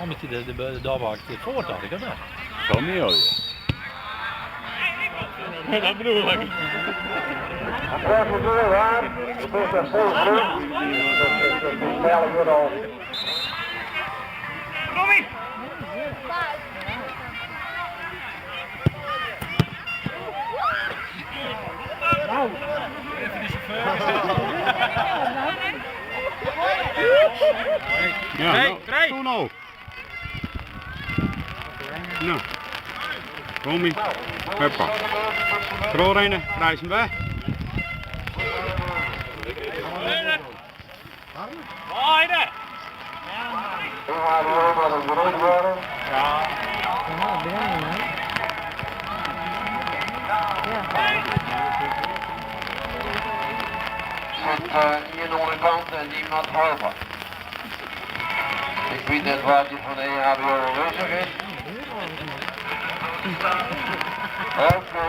Omdat je de dôfwak dit foar tocht ik, of net? Romeo, ja. Dat bedoel ik. Ja, no, toe no. No. Romy. Huppa. Trochrinne, krijst him wer. Sit ien oan de kant en dy moat helpe. Ik wit net wa't hjir fan de EHBO oanwêzich is. Oké.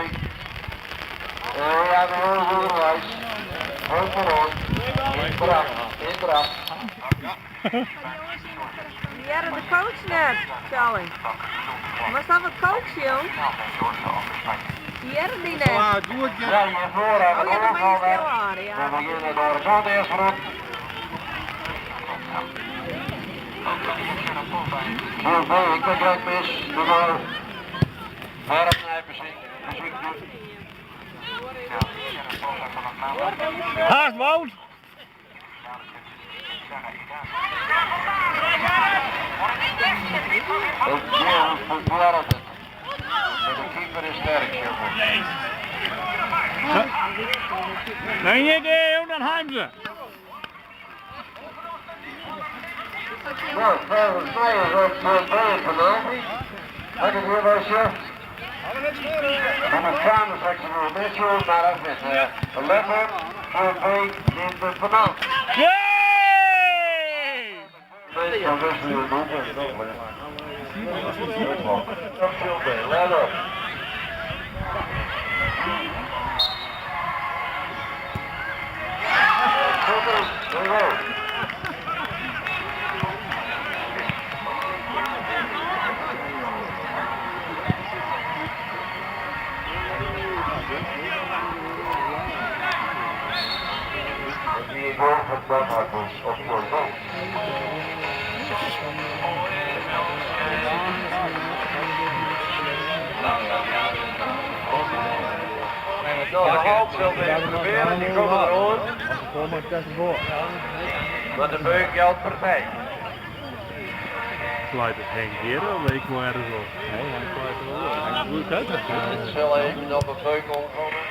EHBO is oerweis. Hou foaroan. In draf, in draf. Dy hearde de coach net, Charlie. Moatst dan wat coache, jong. Dy hearde dy net. Ja, hjirfoar ha we Oh ja, dan moat je oanfal wer. stil hâlde, ja. We begjinne de oare kant earst rûn. QB, ik ben krekt mis. De bal. Wer opnij besyk. Besyk doet. Haast Wout! Het doel verklaart het. Maar de keeper is sterk, jongen. Nee, nee, dan heim ze. Nou, volgens mij is ook zo'n B penalty. Had ik hier wel eens Van het samen straks een beetje, maar dat is de letter voor B neemt de penalty. Yay! Meestal wisselen je doelpunt. Let op. Goed is, go. Die goal van Bernhard op voor goal. De Hoop zal even proberen, die komen erover. Maar de beuk geldt partij. Sluit het Henk hier of ik wil ergens op? Nee, hij sluit er wel door. Hij is goed uit. Het zal even op een beuk omkomen.